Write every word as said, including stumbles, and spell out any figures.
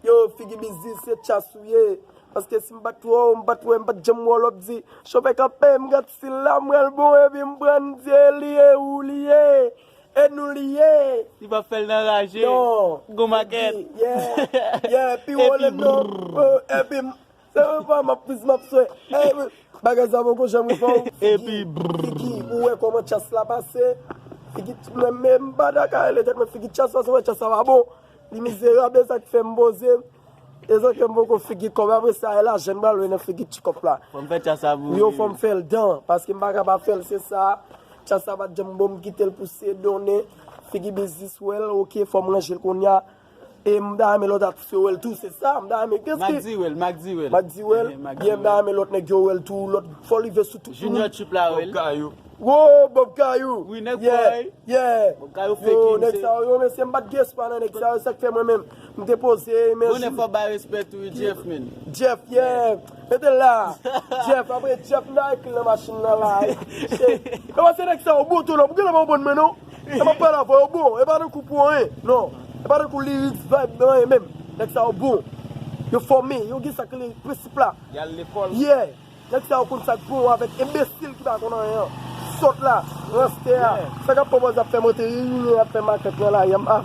Yo, figi biznis, se tchas ou ye. Paske si m pa t wè w, m pa t wè, m pa t janm wè w, l ap di, chofè kanpe, m gad stil la, m pral bon, epi m pran, m di, e li ye, ou li ye, e nou li ye. Li pa fè l nan raje. Non. Gon makèt. Yeah, yeah, pi wo le non. Epi m, se pa m ap plis, m ap swe. Ey, bagay sa poko janm rive w. Epi figi, ou wè kòman tchas la pase. Figi, mwen menm, m pa dakò rele tèt mwen figi tchas, paske mwen tchas la pa bon. Li mizerab, e sa k fè m poze. E sa k fè m poko figi kòb. Apre sa, e lajan m pral wè nan figi tchikòp la. Fò m fè tchas sa pou yo, fò m fè l dan, paske m pa ka pa fè l, se sa. Tchas sa pa t janm bon, m kite l pou se donnen. Figi biznis wè l, oke, fò m ranje l kounye a. E m ta renmen lòt atis yo wè l tou, se sa, m ta renmen. Kès ki Maxwell, Maxwell. Maxwell, yeah, m ta renmen lòt nèg yo wè l tou, lòt fò l rive sou tout moun. Junior Trip la wè l. Bob Kayou. Wo, Bob Kayou. Wi, nèg pòy. Yeah. Bob Kayou fake. Yo, nèg sa yo, mesye, m pa t gen espwa nan nèg sa yo, sa k fè mwen menm, m te poze, men. Bonè, fò bay respè tou, wi, Jeff, men. Jeff, yeah. Mete l la. Jeff, apre Jeff, m ta ekri l nan machin nan la. E pa se nèg sa yo bon tou, non. Pou gen lè pa w bon, men non. E pa pale avè yo bon. E pa tankou pou anyen. Non. E pa tankou lyrics, vibe, anyen menm. Nèg sa yo bon. Yo fòme. Yo gen sa k rele prensip la. Y al lekòl. Yeah. Nèg sa yo konn sa k bon avèk enbesil ki pa konn anyen an. Sòt la. Ranstè a. Yeah. Sa k ap pwopoze ap fè monte ri, ap fè makèt nan lari a.